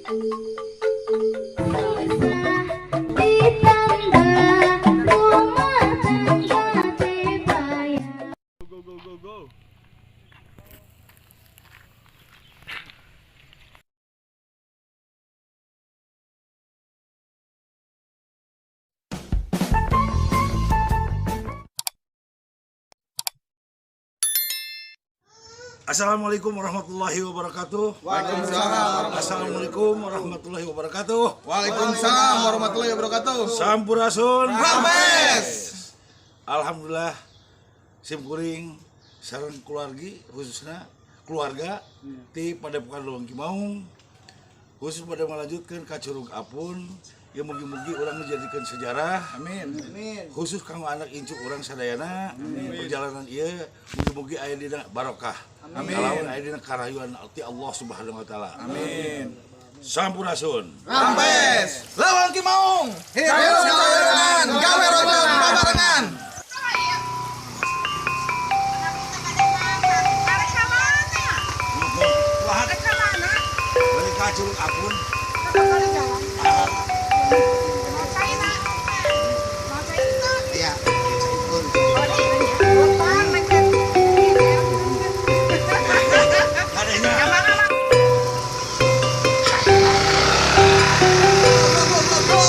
Ditambah rumah tangga teh bayar. Go go go go. Assalamualaikum warahmatullahi wabarakatuh. Waalaikumsalam. Assalamualaikum warahmatullahi wabarakatuh. Waalaikumsalam warahmatullahi wabarakatuh. Sampurasun. Rampes. Alhamdulillah sim kuring sareng keluargi, khususnya keluarga ti Padepokan Leuweung Kimaung, khusus pada melanjutkan ka Curug Apun ya, mugi-mugi urang menjadikan sejarah. Amin. Khusus kanggo anak incu urang sadayana, perjalanan ieu mugi-mugi aya dina barokah. Amin. Kalawan aya dina karayuan ti Allah Subhanahu wa taala. Amin. Sampurasun. Rampes. Leuweung Kimaung. Hirup sabarengan, gawe roncong babarengan. Balik ka Curug Apun. Iya. Kadenya. Go go go go.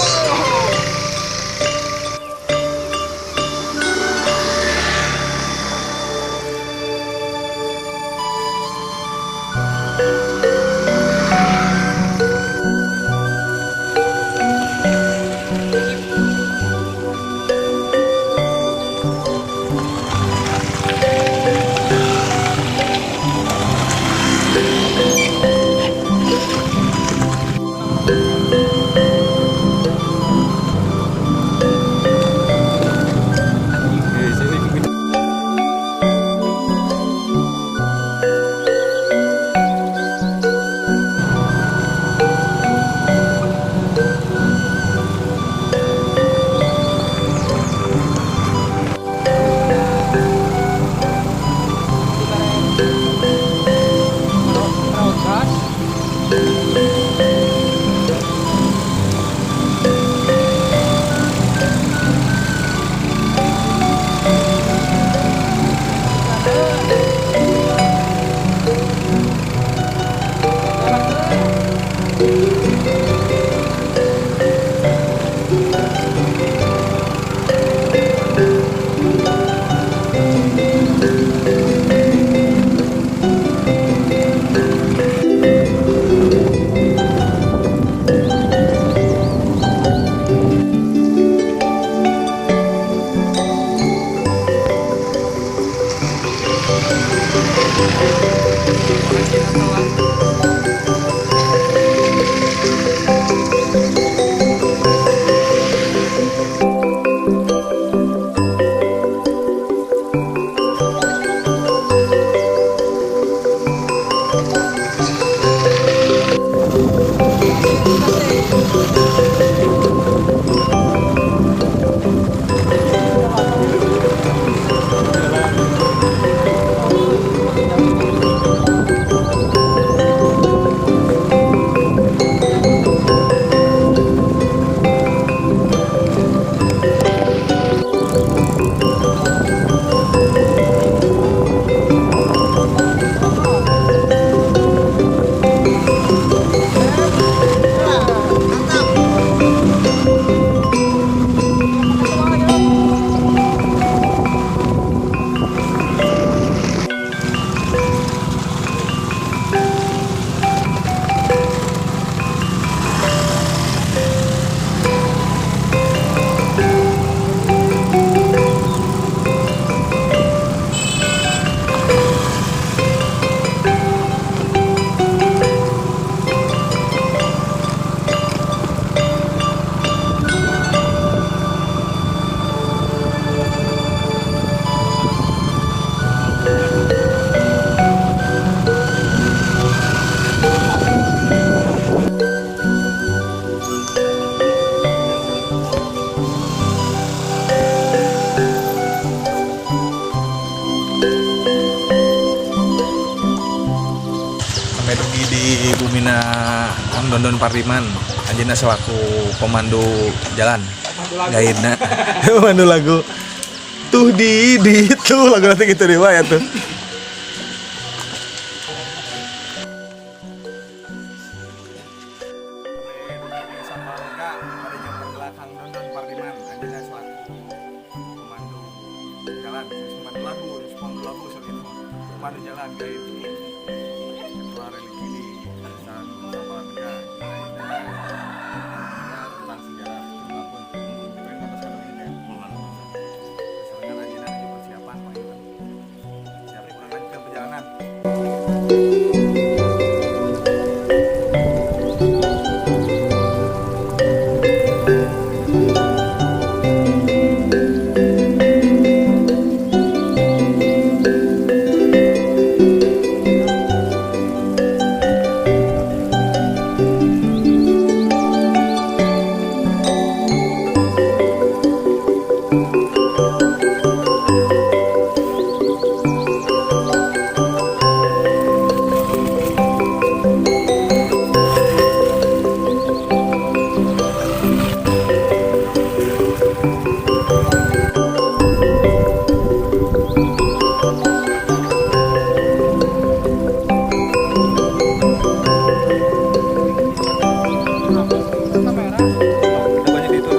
Kang Dondon Pardiman, anjeunna selaku pemandu jalan, guide-na. Pemandu lagu. Tuh di tuh lagu nanti gitu dewa ya tuh. Kang Dondon Pardiman, anjeunna selaku pemandu jalan, pemandu lagu, pemandu lagu pemandu jalan guide. Ketua religi di Desa Sampalarga, tentang sejarah apapun persiapan siap lanjutkan perjalanan. Banyak itu.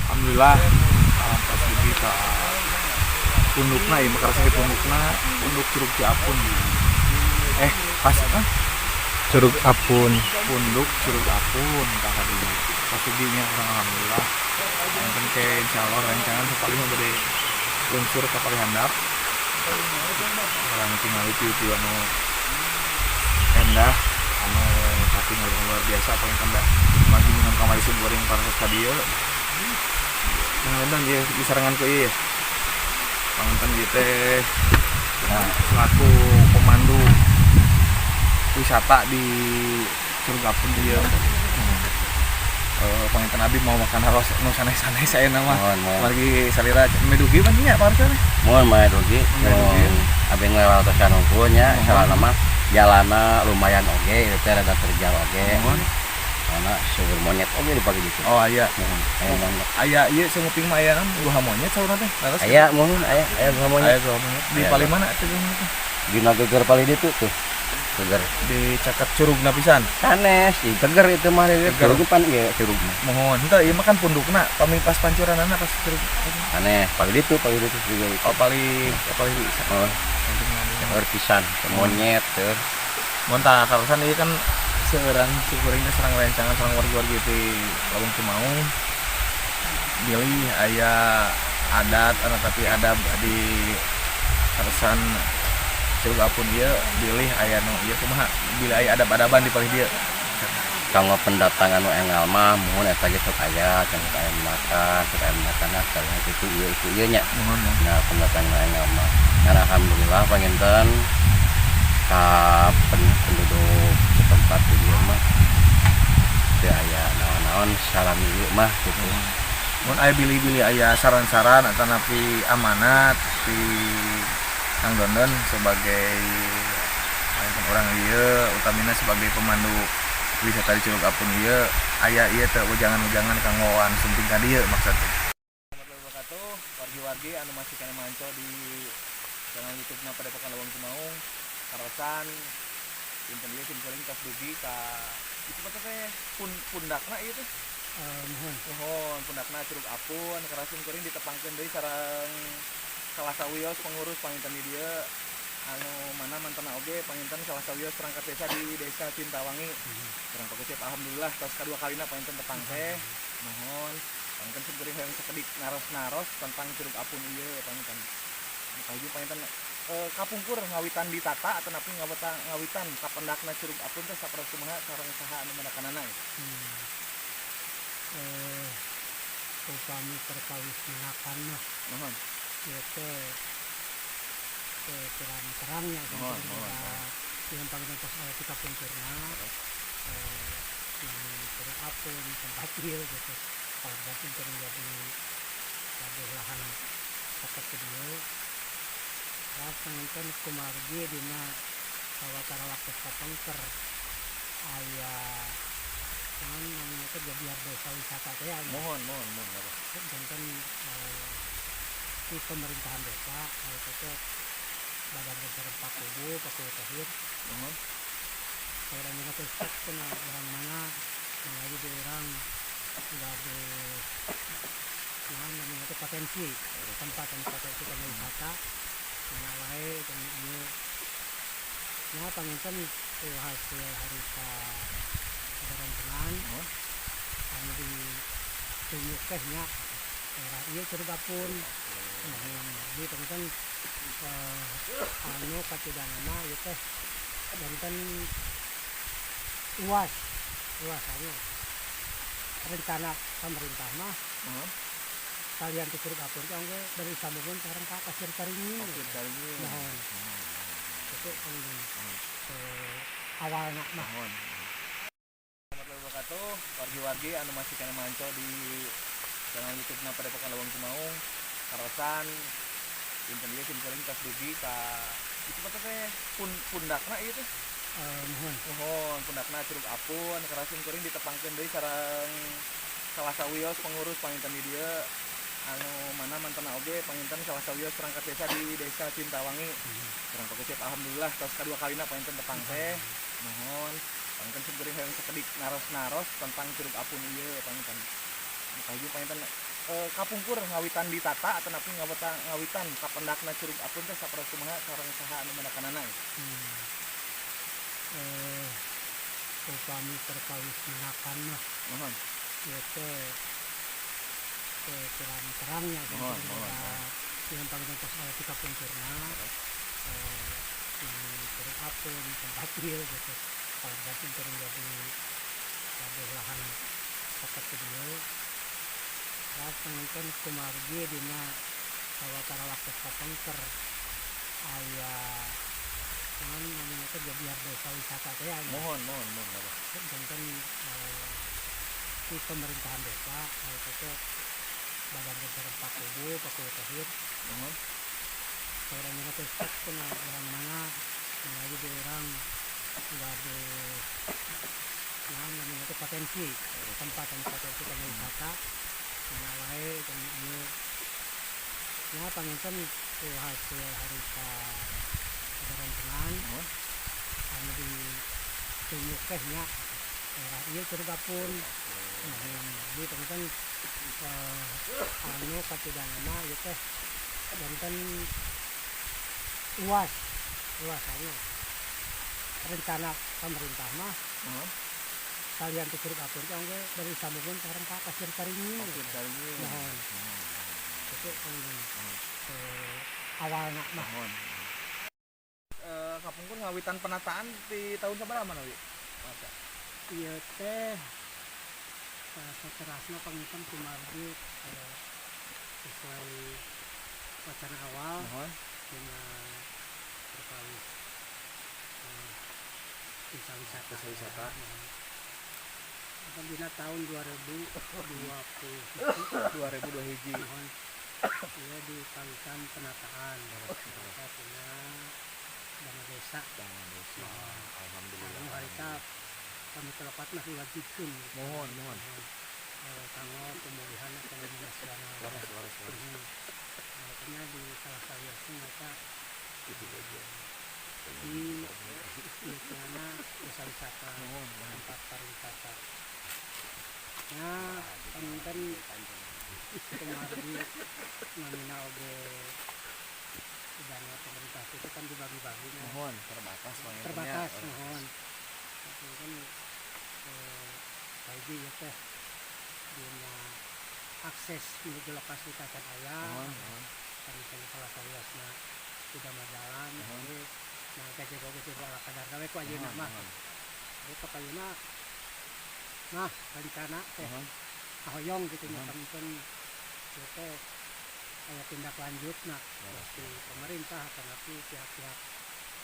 Alhamdulillah pas dugi ka pundukna ieu mah karasa di pundukna, punduk Curug Ciapun. Pas ah Curug Apun. Punduk Curug Apun tah di pas duginya urang alhamdulillah. Mungkin ke insyaallah rencangan sapalih mah bade luncur ka palih handap. Urang tingali tiu-tiu anu endah anu katingal luar biasa paling endah. Maju minum kamari sim goreng parantos ka dieu. Panginten ieu disarengan ku ieu. Panginten ieu teh nah, selaku pemandu wisata di Curug Apun ieu. Panginten abi mau makan harus nu sanes-sanes ayeuna mah. Margi salira medugi pan nya Pak Arsa teh. Mohon mah dugi. Abi ngelewatosan hungkul nya, salana mah jalana lumayan oge, ieu teh rada terjal oge. Karena seueur monyet oge dipake gitu. Oh aya. Mohon, aya monyet. Aya ieu sumuping mah aya guha monyet saurna teh. Aya mohon, aya aya guha monyet. Aya guha monyet. Di palih mana atuh guha monyet teh? Dina geger palih ditu tuh. Geger. Di caket curugna pisan. Sanes, di geger itu mah curug pan ieu curug mah. Mohon, henteu ieu mah kan pundukna, pami pas pancuranana pas curug. Sanes, palih ditu juga itu. Oh palih bisa. Oh. Seueur pisan, monyet seueur. Mun tah kaleresan ieu kan seueuran sikuring teh sareng rencangan sareng wargi-wargi ti Lawang Cimaung. Bilih aya adat anu tapi adab di kaleresan Curug Apun ieu bilih aya nu ieu kumaha bilih aya adab-adaban di palih dieu. Kanggo pendatang anu enggal mah muhun eta ge sok aya, sok aya makan, sok aya makan ah kalian itu ieu nya. Muhun. Nah, pendatang anu enggal mah. Kan alhamdulillah panginten ka penduduk setempat di dieu mah teu aya naon-naon salami ieu mah gitu. Mun aya bilih-bilih aya saran-saran atanapi amanat ti Kang Dondon sebagai orang ieu utamina sebagai pemandu wisata di Curug Apun ieu aya ieu teh wejangan-wejangan kanggo anu sumping ka dieu maksudna. Warahmatullahi wabarakatuh, wargi-wargi anu masih keneh manco di channel YouTube-na Padepokan Lawang Cimaung. Karaosan dinten ieu sim kuring tos dugi ka itu mah teh pundakna ieu teh. Muhun. Muhun, pundakna Curug Apun, karaos sim kuring ditepangkeun deui sareng salah sawios pengurus panginten di dieu anu mana mantena oge panginten salah sawios perangkat desa di Desa Cintawangi. Sareng Pak Ucep, alhamdulillah tos kadua kalina panginten tepang teh. Muhun, panginten sim kuring hoyong sakedik naros-naros tentang Curug Apun ieu panginten. Kahiji panginten kapungkur ngawitan ditata atau napi ngawitan kapendakna Curug Apun teh sapertos kumaha sareng saha anu mendakanana gitu? Upami perkawis menakan mah Muhun. ieu teh kurang terangnya. Muhun, muhun, muhun. Yang panginten tos aya ti kapungkurna yang Curug Apun tempat ieu gitu, kalau berarti menjadi gaduh lahan saket ke dieu. Lah, panginten kumargi dina sawatara waktu kapengker aya naon namanya teh, jadi desa wisata teh nya. Muhun, muhun, muhun. Janten di pemerintahan desa itu teh badan sareng Pak Kubu, Pak Kubu Tohir. Muhun. Kalau dina teh sok cenah urang mana lagi di urang gaduh naon namanya teh, potensi tempat dan potensi kanggo wisata mana wae. Dan ieu nya panginten ku hasil harita perencanaan anu ditunjuk teh nya daerah ieu Curug Apun. Muhun, jadi panginten anu katidanana ieu teh janten uas uasannya rencana pemerintah mah kalian ti Curug Apun teh oge dari sambungan sareng ka Pasir Caringin. Pasir Caringin. Muhun, itu awalna mah. Muhun. Warahmatullahi wabarakatuh, wargi-wargi anu masih keneh manco di channel YouTube na Padepokan Leuweung Cimaung. Karaosan dinten ieu sim kuring tos dugi ka itu apa teh, pundakna ieu teh? Muhun. Muhun, pundakna Curug Apun, karaos sim kuring ditepangkeun deui sareng salah sawios pengurus panginten di dieu anu mana mantena oge panginten salah sawios perangkat desa di Desa Cintawangi. Sareng Pak Ucep, alhamdulillah tos kadua kalina panginten tepang teh. Muhun, panginten sim kuring hoyong sakedik naros-naros tentang Curug Apun ieu panginten. Kahiji panginten kapungkur ngawitan ditata atau napi ngawitan kapendakna Curug Apun teh sapertos kumaha sareng saha anu mendakanana gitu? Upami perkawis menakan mah Muhun. ieu teh kurang terangnya. Muhun, muhun, muhun. Yang panginten tos aya ti kapungkurna yang Curug Apun tempat ieu gitu, kalau berarti menjadi gaduh lahan saket ke dieu. Lah, panginten kumargi dina sawatara waktu kapengker aya naon namanya teh, jadi desa wisata teh nya. Muhun, muhun, muhun. Janten di pemerintahan desa itu teh badan sareng Pak Kubu, Pak Kubu Tohir. Muhun. Kalau dina teh sok cenah urang mana lagi di urang gaduh naon namanya teh, potensi tempat dan potensi kanggo wisata mana wae. Dan ieu nya panginten ku hasil harita perencanaan anu ditunjuk teh nya daerah ieu Curug Apun. Muhun, jadi panginten anu katidanana ieu teh janten uas uasannya rencana pemerintah mah kalian ti Curug Apun teh oge dari sambungan sareng ka Pasir Caringin. Pasir Caringin. Muhun, itu awalna mah. Muhun. Kapungkur ngawitan penataan di tahun sabaraha manawi? Masa. Ieu teh saterasna panginten kumargi sesuai wacana awal dina perkawis desa wisata. Desa wisata. Muhun. Kan dina tahun 2020. 2002 hiji. Muhun, ieu di kawitan penataan kita punya dana desa. Dana desa. Alhamdulillah. Anu harita kami telepat mah diwajibkeun gitu. Muhun, muhun. Kanggo pemulihan ekonomi nasional. Leres, leres, leres. Makanya di salah satu mereka di di sana desa wisata, Muhun, muhun. tempat pariwisata. Nah, panginten kumargi namina oge dana pemerintah itu kan dibagi-bagi nya. Mohon terbatas panginten nya. Terbatas, mohon. Tapi kan kahiji ieu teh dina akses menuju lokasi tacan aya. Mohon, mohon. Kan misalnya salah sawiosna tidak jalan, jadi nah gazebo-gazebo ala kadar we ku ayeuna mah. Jadi kapayuna mah rencana teh ahoyong gitu nya, panginten ieu teh aya tindak lanjut nah di pemerintah atau nanti pihak-pihak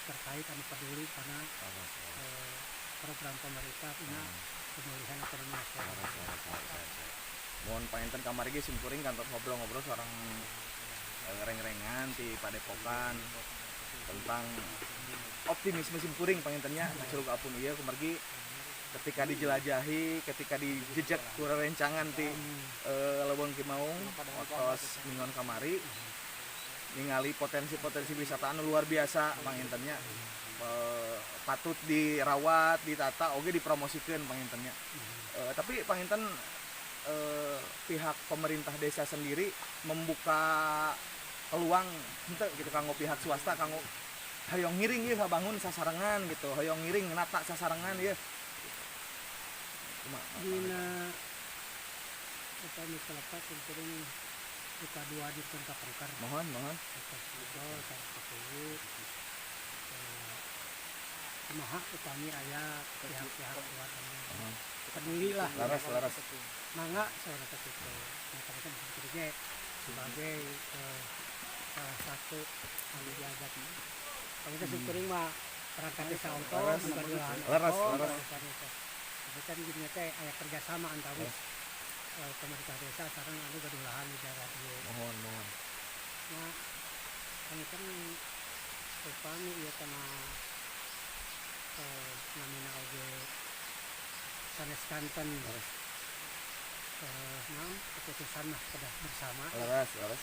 terkait anu peduli karena program pemerintah dina pemulihan ekonomi nasional. Mohon, panginten kamari ge simkuring kantos ngobrol-ngobrol sareng reng-rengan di padepokan tentang optimisme simkuring panginten nya ka Curug Apun ieu, kumargi ketika dijelajahi, ketika dijejak ku rencangan ti Leuweung Kimaung watos minggon kamari ningali potensi-potensi wisata anu luar biasa panginten nya, patut dirawat, ditata, oge dipromosikeun panginten nya. Tapi panginten pihak pemerintah desa sendiri membuka peluang henteu gitu kanggo pihak swasta, kanggo hoyong ngiring ieu bangun sasarengan gitu, hoyong ngiring nata sasarengan ieu? Kumaha? Dina upami kelepat simkuring buka dua dinten kapengker. Mohon, mohon. Atas ngobrol sareng KPU, kumaha upami aya pihak-pihak luar anu peduli lah. Laras, laras. Mangga saurna teh kitu. Nah, tapi kan simkuring ge sebagai salah satu anu diajak. Kalau kita simkuring mah perangkat desa ongkoh, bukan lahan ongkoh, bukan itu. Tapi kan gini teh aya kerjasama antawis pemerintah desa sareng anu gaduh lahan di daerah dieu. Mohon, mohon. Nah, kan kan upami ieu kana namina oge sanes kanten naon, keputusan mah kedah bersama. Leres, leres.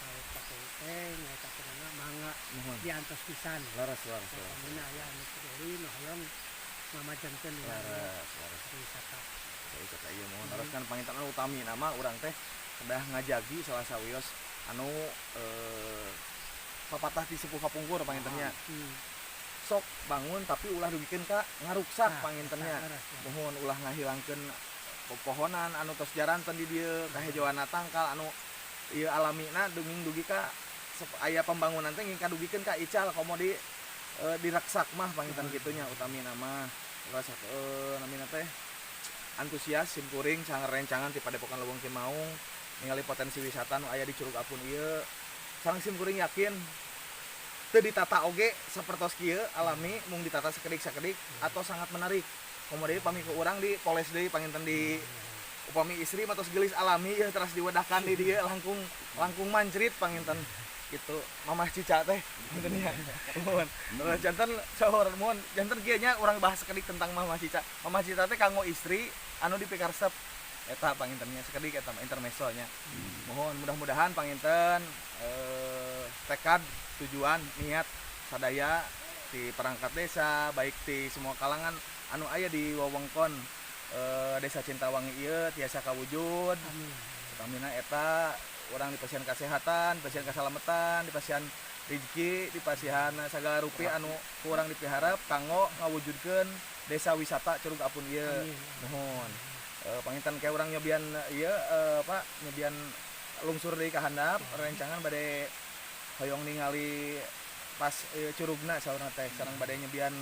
Saur KPU teh nyaetakeunana mangga diantos pisan. Leres, leres, leres. Upamina aya anu peduli nu hoyong ngamajengkeun dina Leres, leres. wisata. Saya kata iya, mohon leres kan panginten anu utami nama urang teh kedah ngajagi salah sawios anu papatah di sepuh kapungkur panginten nya. Sok bangun, tapi ulah dugikeun ka ngaruksak Nah, panginten nya. leres, leres. Mohon ulah ngahilangkeun pepohonan anu tos jaranten di dieu, kahejoana tangkal anu ieu alamina dunging dugi ka aya pembangunan teh nging kadugikeun ka ical komo di direksak mah panginten kitu nya. Utami nama rasa namina teh antusias simkuring sangat rencangan ti Padepokan Leuweung Kimaung ningali potensi wisata nu aya di Curug Apun ieu. Sareng simkuring yakin teu ditata oge sapertos kieu alami, mung ditata sakedik-sakedik atau sangat menarik. Komo deui pami ku urang di poles deui panginten, di upami istri mah tos geulis alami ya teras diwedahkan di dieu langkung langkung mancrit panginten gitu, Mamah Cica teh panginten nya. Mohon terus janten saur, mohon janten kieu nya, urang bahas sakedik tentang Mamah Cica. Mamah Cica teh kanggo istri anu dipikaresep eta panginten nya, sakedik eta mah intermezzo nya. Mohon mudah-mudahan panginten tekad, tujuan, niat sadaya di perangkat desa, baik di semua kalangan anu aya di wewengkon Desa Cintawangi ieu tiasa kawujud. Amin. Utamina eta urang dipasihan kesehatan, dipasihan keselamatan, dipasihan rezeki, dipasihan segala rupi anu ku urang dipiharap kanggo ngawujudkeun desa wisata Curug Apun ieu. Amin. Mohon panginten kayak urang nyobian ieu apa, nyobian lungsur deui ka handap, rencangan bade hoyong ningali pas curugna saurna teh, sareng bade nyobian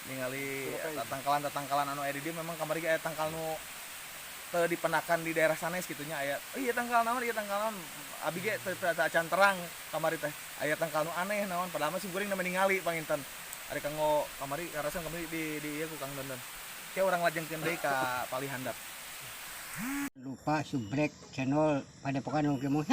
ningali tatangkalan-tatangkalan anu aya di dieu. Memang kamari ge aya tangkal nu teu dipendakan di daerah sanes kitu nya. Aya, oh iya tangkal naon, iya tangkal naon, abi ge teu acan terang kamari teh aya tangkal nu aneh naon, padahal mah simkuring namanya ningali panginten ari kanggo kamari karasan kamari di ieu ku Kang Dondon. Kayak urang lajengkeun deui ka palih handap. Lupa subrek channel Padepokan Leuweung Kimaung.